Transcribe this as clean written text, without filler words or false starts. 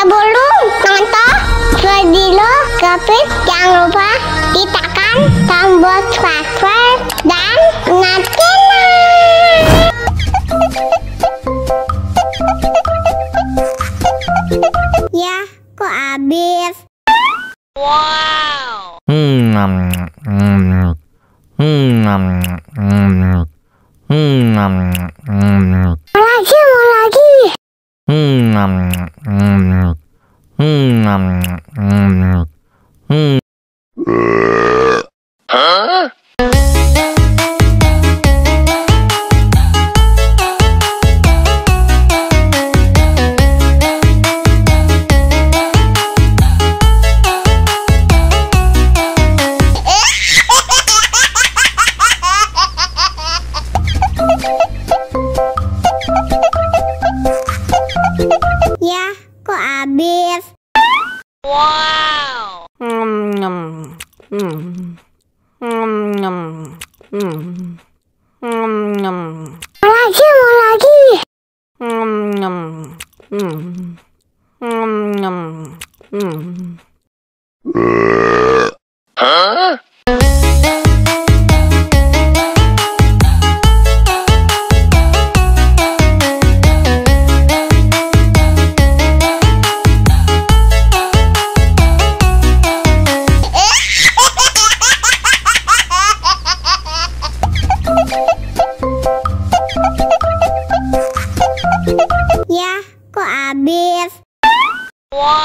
Sebelum nonton video Kepit, jangan lupa tekan tombol subscribe dan nyalakan. Ya, kok habis? Wow. Mau lagi. Huh? Ya, kok habis? Wow. Mau lagi. Huh? Ya, kok habis? Wow.